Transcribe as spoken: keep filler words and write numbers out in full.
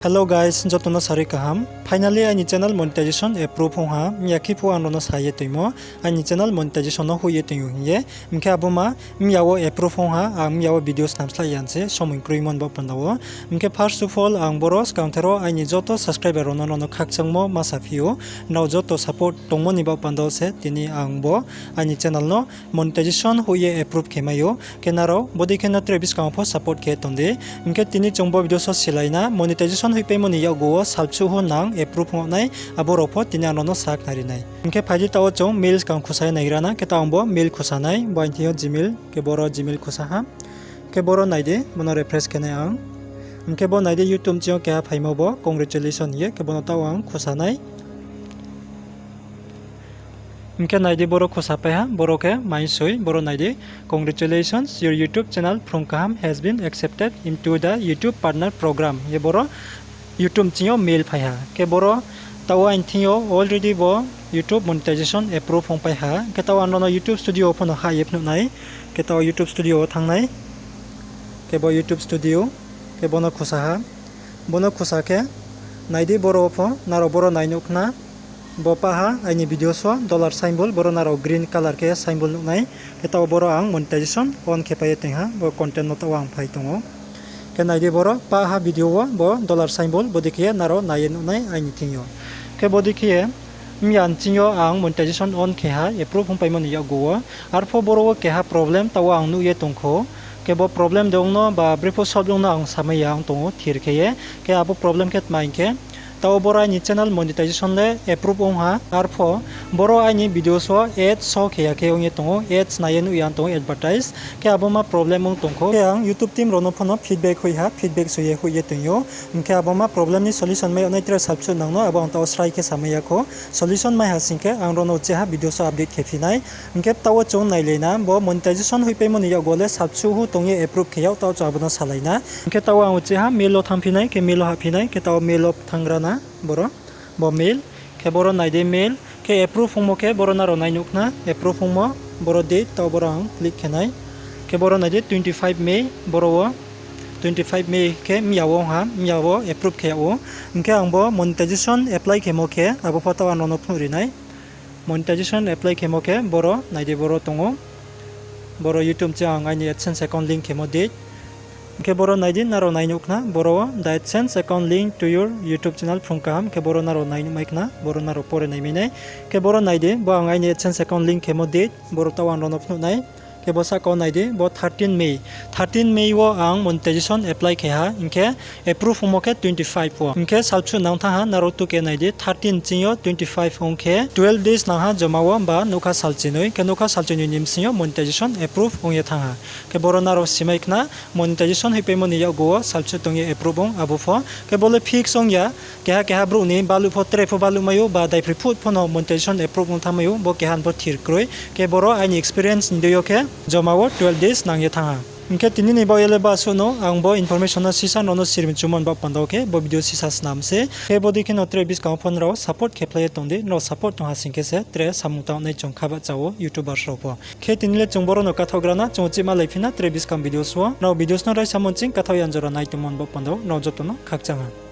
Hello guys, joto no sarui kaham. Finally aini channel monetization approve ong ha, mya khe pho ang nono sa ye toimo, aini channel monetization no hoih ye tong ou hing ye. Hing khe abo ma mya wo approve ong ha, ang mya wo video snam slái ya se, somoi kroimo ni baoh panda wo. Hing khe first of all ang boro skang thero aini joto subscriber rao no nono khakchangmo ma saphi ou, nrao joto support tongmo ni baoh panda wo se tini ang bo aini channel no monetization hoih ye approve khe mai ou. Khe nrao bodei khe no tre buskang wo pho support khe tong di. Hing khe tini chung bo video so silai na, monetization hoihpaimo ni yakgu wo salbsuh hu nang approve ong nai, abo rao pho tini ang nono sakhnari nai. Hing khe phai di, taoh wo chung mail skang khusa ye naigra na, khe taoh ang bo mail khusa nai, bo aini thing yo Gmail, khe boro Gmail khusa ha. Khe boro nai di, bo no refresh khe nai ang. Hing khe bo nai di, YouTube ching yo keha phaimo bo, congratulation hing ye, khe bo no taoh ang khusa nai. Hing khe nai di, boro khusa pai ha, boro khe mai soi, boro nai di, Congratulations, your YouTube channel Phrung Kaham has been accepted into the YouTube Partner Program. Ye boro YouTube ching yo mail phai ha. Khe boro taoh wo aini thing yo already bo YouTube monetization approve ong pai ha. Khe taoh wo ang nono YouTube Studio wo pho no hah ye phnuh nai. Khe taoh wo YouTube Studio wo thanng nai. Khe bo YouTube Studio, khe bo no khusa ha. Bo no khusa khe, nai di, boro wo pho nrao boro nai nuh khna. Bo pah ha aini video so dollar symbol, boro nrao green color khe symbol nuh nai. Khe taoh boro ang monetization on khe pai ye tong ha, bo content no taoh ang phai tong ou. Khe nai di, boro pah ha video wo bo dollar symbol, bodei khe ye nrao nai ye nuh nai aini thing yo. Khe bodei khe ye mya ni ching yo ang monetization on khe ha, approve ongpaimo ni yakgu wo. Arpho boro wo keha problem taoh wo ang nuh ye tong khou. Khe bo problem de ong no ba brephuh solve ong no ang samai ya ong tong ou thir khe ye. Khe abo problem khe tma hing khe, taoh wo boro aini channel monetization le approve ong ha. Arpho boro aini videos wo ads show khe ya khe ong ye tong ou, ads nai ye nuh ya tong ou, advertise. Khe abo ma problem ong tong khou. Khe ang YouTube team rao no pho no feedback hoih ha, feedback soi ye hoih ye tong ou. Hing khe abo ma problem ni solution mai yag nai tre salbsuh nang no, abo ang taoh wo srai khe samai ya khou. Solution mai ha sing khe ang rao no uchiha videos wo update khe phi nai. Hing khe taoh wo chung nailai na, bo monetization hoihpaimo ni yakgu le salbsuh hu tong ye approve khe yag, taoh chung abo no salai na. Hing khe taoh wo ang uchiha mail wo thanngphi nai, khe mail wo hahphi nai, khe taoh wo mail wo thanng gra na boro. Bo mail, khe boro nai di mail, khe approve ongmo khe boro nrao nai nuh khna, approve ongmo, boro date, taoh boro ang click khe nai. Khe boro nai di twenty five May, boro wo twenty five May khe mya wo ong ha, mya wo approve khe yag ou. Hing khe ang bo monetization apply khemo khe, abo pho taoh ang nono phnuh ri nai. Monetization apply khemo khe boro nai di, boro tong ou. Boro YouTube ching ang aini AdSense account link khemo date. Hing khe boro nai di, nrao nai nuh khna, boro the AdSense account link to your YouTube channel Phrung Kaham, khe boro nrao nai nuh mai khna, boro nrao pore nai mai nai. Khe boro nai di, bo ang aini AdSense account link khemo date, boro taoh ang nono phnuh nai. Khe bo sahka wo nai di, bo thirteen May. Thirteen May wo ang monetization apply khe ha, hing khe approve ongmo khe twenty five wo. Hing khe salbsuh nang thanng ha, nrao tu khe nai di, thirteen ching yo twenty five ong khe twelve days nang ha joma wo ba nougkha salchinoi. Khe nougkha salchinoi ni bsing yo monetization approve ong ye thanng ha. Khe boro nrao simai khna, monetization hoihpaimo ni yakgu wo salbsuh tong ye approve ong abo pho. Khe bo le fix ong ya, keha keha brouh ni baluh pho, tre pho baluh mai ou, ba daiphroi phuh pho no monetization approve ong thanng mai ou, bo keha ni pho thir kroi. Khe boro aini experience ni deing yo khe joma wo twelve days nang ye thanng ha. Hing khe tini ni baoh ye le basuh no, ang bo information no sisa nono sirim chumo ni baoh panda wo khe bo video sisa snam se. Khe bodei khe no tre buskang wo pho nrao support khe phlai ye tong di, nrao support tong ha sing khe se tre samung tang nai chung kha bahcha ou YouTubers rao pho. Khe tini le chung boro no kathaoh gra na, chung uchih malaiphi na tre buskang videos wo. Nrao videos no raisa monching kathaoh ya jora nai tongmo ni baoh panda wo nrao joto no khakchang ha.